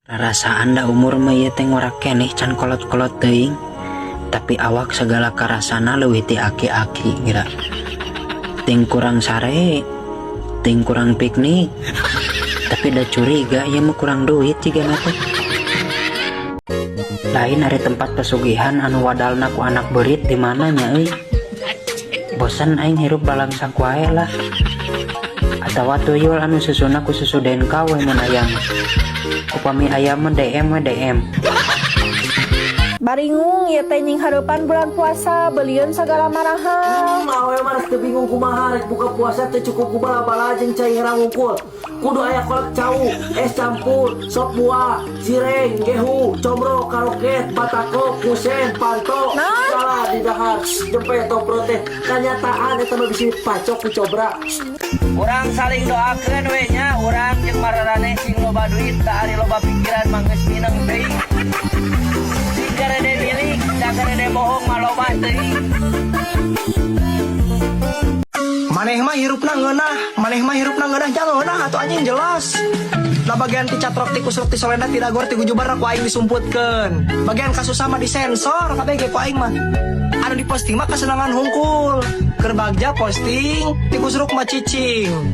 Rarasaan da umur mah ieu teh ngora keneh, can kolot-kolot teuing. Tapi awak segala karasana leuwih ti aki-aki geura. Ting kurang sare, ting kurang piknik. Tapi da curiga ieu mah kurang duit jigana teh. Lain ari tempat pesugihan anu wadalna ku anak beurit di mana nya euy? Bosan aing hirup balangsang wae lah. Atawa tuyul anu susuna ku susu Denka we mun aya mah. Upami aya mah DM we, DM. Baringung ieu teh nyinghareupan bulan puasa, belieun sagala marahal. Awewe mah teu bingung kumaha rek buka puasa, teu cukup ku bala-bala jeung cai herang wungkul. Kudu aya kolak cau, es campur, sop buah, cireng, gehu, comro, karoket, batako, kusen, panto, Naon? Segala didahar, jempe topro teh. Kanyataan eta mah bisi pacok ku cobra. Urang saling doakeun we nya, urang jeung mararaneh sing loba duit, da ari loba pikiran mah geus mineng teuing. Sing garede milik, da garede bohong mah loba teuing. Maneh mah hirupna ngeunah, maneh mah hirupna ngeunah, jangan ngeunah atuh, anjing, jelas. Lah, bagian ti catrok, ti kusruk, ti solenda, ti dagor, ti gujubar ku aing disumputkeun. Bagian kasusah mah disensor kabeh ge ku aing mah. Anu diposting mah kesenangan hungkul. Keur bagja posting, ti kusruk mah cicing.